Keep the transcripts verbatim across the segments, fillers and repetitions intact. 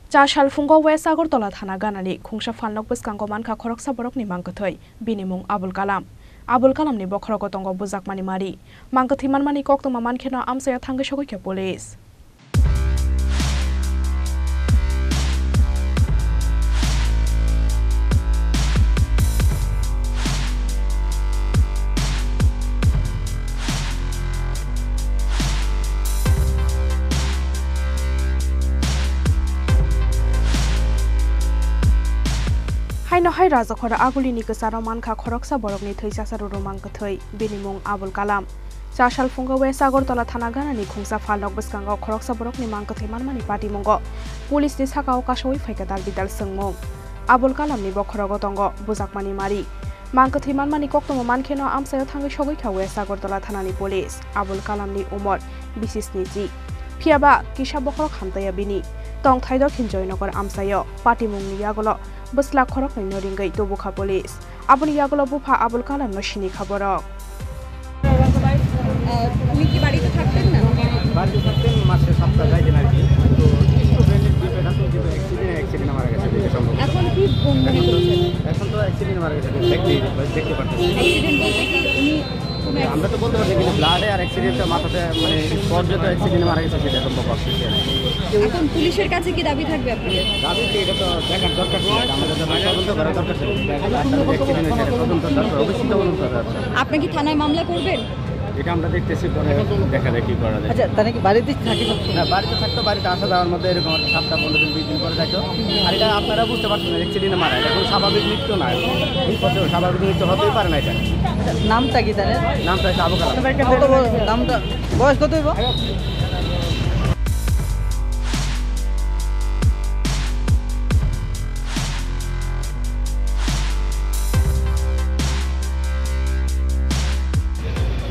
Cha salphungo West Agartala thana ganani khungsa phalnok bwskango mankha khoroksa borokni mangkwthwi, bini mung Abul Kalam. Abul Kalamni bokhorogo tongo bujakmani mari. Mangkwthwi manmani koktwma mankheno amchaio thangwi sogwikha police. Haino hai Rajakhor Agulini kwcharo mankha khoroksa borokni thwi chasaroro mangkwthwi, bini mung Abul Kalam. Cha salphungo West Agartala thana ganani khungsa phalnok bwskango khoroksa borokni mangkwthwi manmani patimungo police ni sakao kasawi phaikha dal bidal swngmung. Abul Kalamni bokhorogo tongo bujakmani mari. Mangkwthwi manmani koktwma mankheno amchaio thangwi sogwikha West Agartala thanani police. Abul Kalamni umor bisi sni chi. Phiyaba kisa bokhorok hamtaya bini. Tongthai Dokhin Joynagar amchaio patimungni yagulo bwsla khoroknwino ringwi tubukha police. Aboni yagulo bupha Abul Kalamno sinikha borok. আহ, উনি কি বাড়িতে থাকতেন না? বাড়িতে থাকতেন, মাসে সপ্তাহে যাইতেন আর কি। তো একটু ব্রেনের ডিপ এটা তো কিন্তু অ্যাক্সিডেন্ট, অ্যাক্সিডেন্টে মারা গেছে, যেটা সম্ভব। এখন কি মনে করছেন? এখন তো অ্যাক্সিডেন্টে মারা গেছে, দেখতে, দেখতে পারতেছি। অ্যাক্সিডেন্ট বলতে কি উনি কোনো আমরা তো বলতে পারছি, কিন্তু ব্লাডে আর অ্যাক্সিডেন্টটা মাথাতে, মানে, স্পট যেহেতু অ্যাক্সিডেন্টে মারা গেছে, সেটা সম্ভব ভাবতেছি আর কি। এখন পুলিশের কাছে কি দাবি থাকবে আপনাদের? দাবি কি, এটা তো দেখার দরকার ছিল, আমাদের তো তদন্ত করার দরকার ছিল। ব্লাডে অ্যাক্সিডেন্ট হয়েছে, এটা তদন্ত দরকার, অবশ্যই তদন্ত দরকার। আপনি কি থানায় মামলা করবেন? এটা আমরা দেখতেছি, পরে দেখা যায় কি করা যায়। আচ্ছা, তাহলে কি বাড়িতে থাকে সবসময়? না, বাড়িতে থাকতো, বাড়িতে আসা যাওয়ার মধ্যে এরকম আর কি সাপ্তাহ পনেরো দিন, বিশ দিন করে যাইতো। আর এটা আপনারা বুঝতে পারছেন না, অ্যাক্সিডেন্টে মারা, এটা কোনো স্বাভাবিক মৃত্যু নয়। বিপদে স্বাভাবিক মৃত্যু হতেই পারে না এটা। আচ্ছা, নামটা কি তাহলে? নামটা হচ্ছে আবু কালাম। কত বড় নামটা? বয়স কত হইব?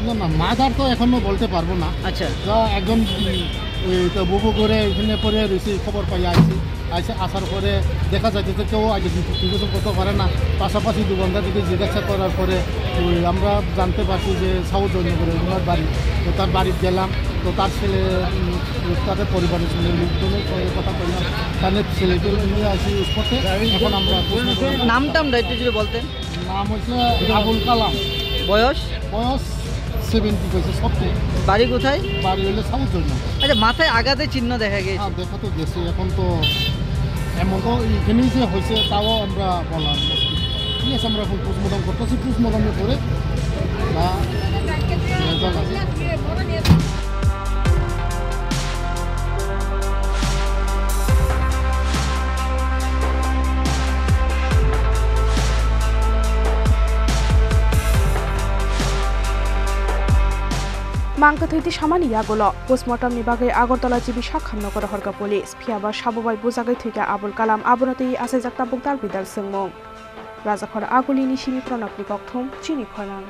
না, না, মার্ডার তো এখনো বলতে পারবো না। আচ্ছা। যা একজন, উম, ওই তো বুবু করে এখানে পড়ে রয়েছে, খবর পাই আইছি। আইসে, আসার পরে দেখা যাচ্ছে যে কেউ আইডেন্টিফিকেশন করতে পারে না। পাশাপাশি দোকানদার থেকে জিজ্ঞাসা করার পরে ওই আমরা জানতে পারছি যে সাউথ জয়নগরে ওনার বাড়ি। তো তার বাড়িতে গেলাম, তো তার ছেলে, উম, তাদের পরিবারের সঙ্গে লোকজনের সঙ্গে কথা বললাম। তাহলে ছেলেকে নিয়ে আসি স্পটে। এখন আমরা নাম টাম দায়িত্ব যদি বলতেন। নাম হচ্ছে আবুল কালাম। বয়স? বয়স সেভেন্টি হয়েছে, সত্তর। বাড়ি কোথায়? বাড়ি হইলে সাউথ জয়নগর। আচ্ছা, মাথায় আঘাতের চিহ্ন দেখা গিয়েছে? হ্যাঁ, দেখা তো গেছে। এখন তো এমন তো এখানেই যে হয়েছে, তাও আমরা বলার মুশকিল। ঠিক আছে, আমরা এখন পোস্টমর্টম করতেছি, পোস্টমর্টমের পরে বা রেজাল্ট আছে। Mangkwthwi tisamani yagulo postmortem ni bagwi Agartala G B Sakham nokoro horka police, phiyaba sabo bai bujagwi thwikha Abul Kalam, abono twi achaijak tabuk dal bidal swngmung. Rajakhor Agulini simi Pranabni kokthum, chini khorang.